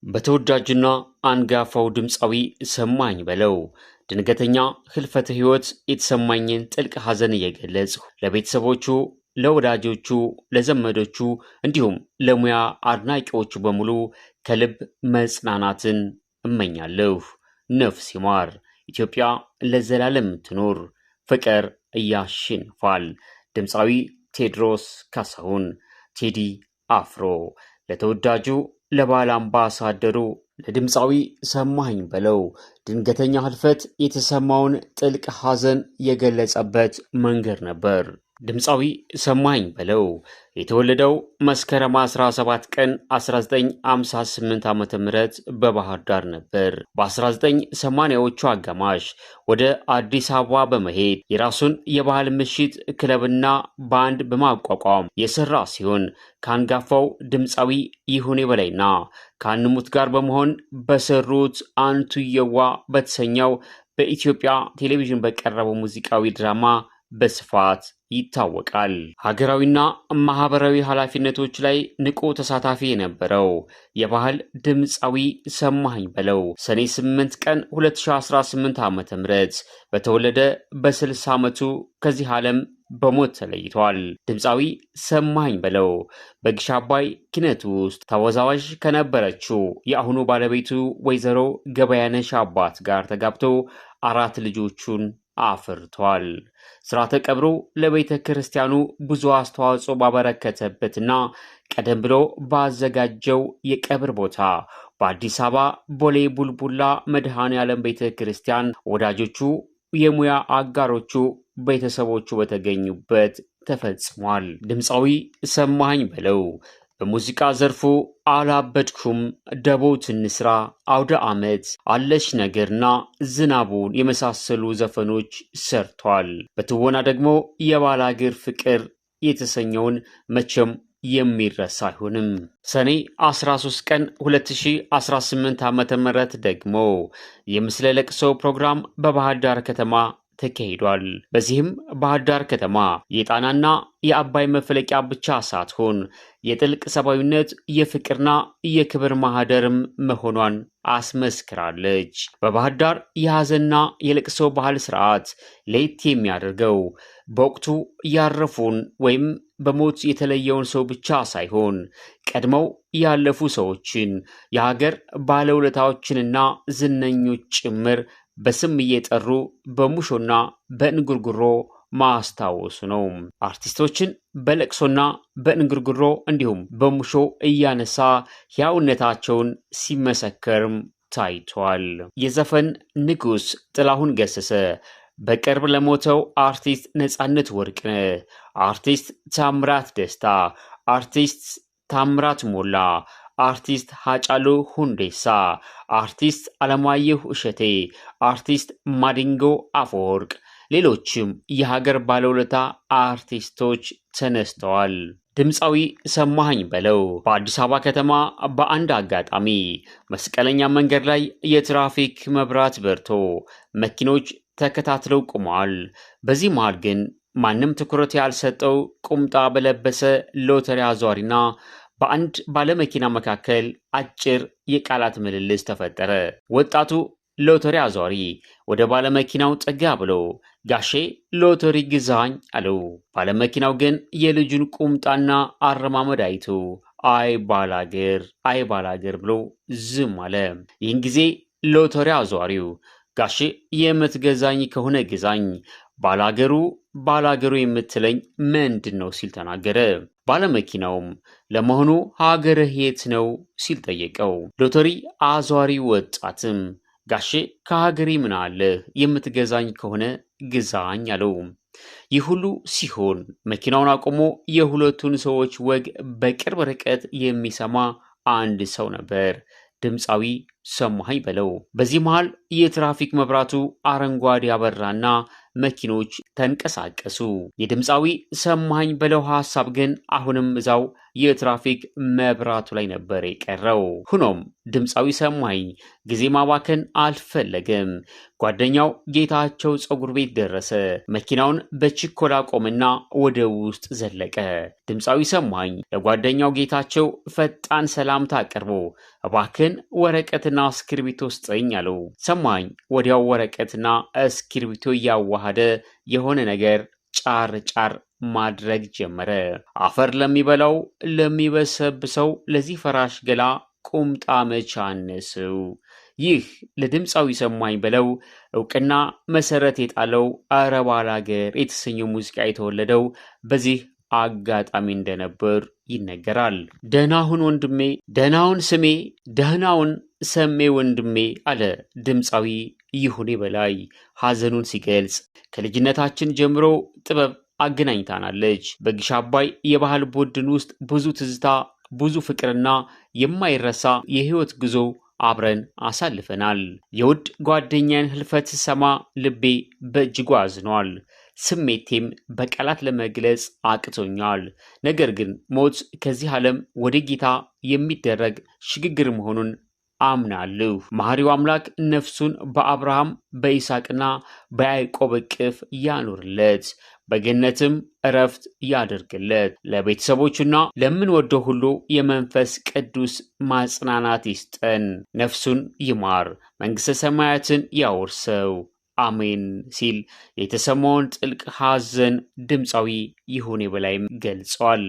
በተወዳጁና አንጋፋው ድምፃዊ ሰማኸኝ በለው ድንገተኛ ህልፈተ ህይወት የተሰማኝን ጥልቅ ሐዘን እየገለጽሁ ለቤተሰቦቹ፣ ለወዳጆቹ፣ ለዘመዶቹ እንዲሁም ለሙያ አድናቂዎቹ በሙሉ ከልብ መጽናናትን እመኛለሁ። ነፍስ ይማር። ኢትዮጵያ ለዘላለም ትኑር። ፍቅር ያሸንፋል። ድምፃዊ ቴዎድሮስ ካሳሁን ቴዲ አፍሮ ለተወዳጁ ለባህል አምባሳደሩ ለድምፃዊ ሰማኸኝ በለው ድንገተኛ ህልፈት የተሰማውን ጥልቅ ሐዘን የገለጸበት መንገድ ነበር። ድምፃዊ ሰማኸኝ በለው የተወለደው መስከረም 17 ቀን 1958 ዓ ም በባህር ዳር ነበር። በ1980ዎቹ አጋማሽ ወደ አዲስ አበባ በመሄድ የራሱን የባህል ምሽት ክለብና ባንድ በማቋቋም የሰራ ሲሆን ከአንጋፋው ድምፃዊ ይሁኔ በላይና ከአንሙት ጋር በመሆን በሰሩት አንቱየዋ በተሰኘው በኢትዮጵያ ቴሌቪዥን በቀረበው ሙዚቃዊ ድራማ በስፋት ይታወቃል። ሀገራዊና ማህበራዊ ኃላፊነቶች ላይ ንቁ ተሳታፊ የነበረው የባህል ድምፃዊ ሰማኸኝ በለው ሰኔ 8 ቀን 2018 ዓ.ም በተወለደ በ60 ዓመቱ ከዚህ ዓለም በሞት ተለይቷል። ድምፃዊ ሰማኸኝ በለው በግሽ አባይ ኪነት ውስጥ ተወዛዋዥ ከነበረችው የአሁኑ ባለቤቱ ወይዘሮ ገበያነሽ አባት ጋር ተጋብቶ አራት ልጆቹን አፍርቷል። ስርዓተ ቀብሩ ለቤተ ክርስቲያኑ ብዙ አስተዋጽኦ ባበረከተበትና ቀደም ብሎ ባዘጋጀው የቀብር ቦታ በአዲስ አበባ ቦሌ ቡልቡላ መድኃኔ ዓለም ቤተ ክርስቲያን ወዳጆቹ፣ የሙያ አጋሮቹ፣ ቤተሰቦቹ በተገኙበት ተፈጽሟል። ድምፃዊ ሰማኸኝ በለው በሙዚቃ ዘርፉ አላበድኩም፣ ደቦ ትንስራ፣ አውደ ዓመት፣ አለሽ ነገርና ዝናቡን የመሳሰሉ ዘፈኖች ሰርቷል። በትወና ደግሞ የባላገር ፍቅር የተሰኘውን መቼም የሚረሳ አይሆንም። ሰኔ 13 ቀን 2018 ዓ ም ደግሞ የምስለ ለቅሶ ፕሮግራም በባህር ዳር ከተማ ተካሂዷል። በዚህም ባህር ዳር ከተማ የጣናና የአባይ መፍለቂያ ብቻ ሳትሆን የጥልቅ ሰብአዊነት የፍቅርና የክብር ማህደርም መሆኗን አስመስክራለች። በባህር ዳር የሐዘንና የለቅሶ ባህል ስርዓት ለየት የሚያደርገው በወቅቱ ያረፉን ወይም በሞት የተለየውን ሰው ብቻ ሳይሆን ቀድመው ያለፉ ሰዎችን፣ የሀገር ባለውለታዎችንና ዝነኞች ጭምር በስም እየጠሩ በሙሾና በእንጉርጉሮ ማስታወሱ ነው። አርቲስቶችን በለቅሶና በእንጉርጉሮ እንዲሁም በሙሾ እያነሳ ሕያውነታቸውን ሲመሰከርም ታይቷል። የዘፈን ንጉሥ ጥላሁን ገሰሰ በቅርብ ለሞተው አርቲስት ነፃነት ወርቅነህ፣ አርቲስት ታምራት ደስታ፣ አርቲስት ታምራት ሞላ፣ አርቲስት ሀጫሉ ሁንዴሳ፣ አርቲስት አለማየሁ እሸቴ፣ አርቲስት ማዲንጎ አፈወርቅ፣ ሌሎችም የሀገር ባለውለታ አርቲስቶች ተነስተዋል። ድምፃዊ ሰማኸኝ በለው በአዲስ አበባ ከተማ በአንድ አጋጣሚ መስቀለኛ መንገድ ላይ የትራፊክ መብራት በርቶ መኪኖች ተከታትለው ቆመዋል። በዚህ መሃል ግን ማንም ትኩረት ያልሰጠው ቁምጣ በለበሰ ሎተሪ አዟሪና በአንድ ባለመኪና መካከል አጭር የቃላት ምልልስ ተፈጠረ። ወጣቱ ሎተሪ አዟሪ ወደ ባለመኪናው ጠጋ ብሎ ጋሼ ሎተሪ ግዛኝ አለው። ባለመኪናው ግን የልጁን ቁምጣና አረማመድ አይቶ አይ ባላገር አይ ባላገር ብሎ ዝም አለ። ይህን ጊዜ ሎተሪ አዟሪው ጋሼ የምትገዛኝ ከሆነ ግዛኝ፣ ባላገሩ ባላገሩ የምትለኝ ምንድን ነው ሲል ተናገረ። ባለመኪናውም ለመሆኑ ሀገርህ የት ነው ሲል ጠየቀው። ሎተሪ አዟሪ ወጣትም ጋሼ ከሀገሬ ምን አለህ የምትገዛኝ ከሆነ ግዛኝ አለው። ይህ ሁሉ ሲሆን መኪናውን አቁሞ የሁለቱን ሰዎች ወግ በቅርብ ርቀት የሚሰማ አንድ ሰው ነበር፣ ድምፃዊ ሰማኸኝ በለው። በዚህ መሃል የትራፊክ መብራቱ አረንጓዴ አበራና መኪኖች ተንቀሳቀሱ። የድምፃዊ ሰማኸኝ በለው ሀሳብ ግን አሁንም እዛው የትራፊክ መብራቱ ላይ ነበር የቀረው። ሆኖም ድምፃዊ ሰማኸኝ ጊዜ ማባከን አልፈለገም። ጓደኛው ጌታቸው ፀጉር ቤት ደረሰ። መኪናውን በችኮላ ቆመና ወደ ውስጥ ዘለቀ። ድምፃዊ ሰማኸኝ ለጓደኛው ጌታቸው ፈጣን ሰላምታ አቅርቦ እባክን ወረቀትና እስክርቢቶ ስጠኝ አለው። ሰማኸኝ ወዲያው ወረቀትና እስክርቢቶ እያዋሃደ የሆነ ነገር ጫር ጫር ማድረግ ጀመረ። አፈር ለሚበላው ለሚበሰብሰው ለዚህ ፈራሽ ገላ ቁምጣ መች አነሰው? ይህ ለድምፃዊ ሰማኸኝ በለው እውቅና መሰረት የጣለው ኧረ ባላገር የተሰኘው ሙዚቃ የተወለደው በዚህ አጋጣሚ እንደነበር ይነገራል። ደህናሁን ወንድሜ፣ ደህናሁን ስሜ፣ ደህናውን ሰሜ ወንድሜ አለ ድምፃዊ ይሁኔ በላይ ሐዘኑን ሲገልጽ። ከልጅነታችን ጀምሮ ጥበብ አገናኝታናለች። በግሽ አባይ የባህል ቡድን ውስጥ ብዙ ትዝታ፣ ብዙ ፍቅርና የማይረሳ የህይወት ጉዞ አብረን አሳልፈናል። የውድ ጓደኛን ህልፈት ስሰማ ልቤ በእጅጉ አዝኗል። ስሜቴም በቃላት ለመግለጽ አቅቶኛል። ነገር ግን ሞት ከዚህ ዓለም ወደ ጌታ የሚደረግ ሽግግር መሆኑን አምናለሁ። መሐሪው አምላክ ነፍሱን በአብርሃም በይስሐቅና በያዕቆብ እቅፍ ያኑርለት፣ በገነትም እረፍት ያደርግለት። ለቤተሰቦቹና ለምንወደው ሁሉ የመንፈስ ቅዱስ ማጽናናት ይስጠን። ነፍሱን ይማር፣ መንግሥተ ሰማያትን ያወርሰው፣ አሜን ሲል የተሰማውን ጥልቅ ሐዘን ድምፃዊ ይሁኔ በላይም ገልጿል።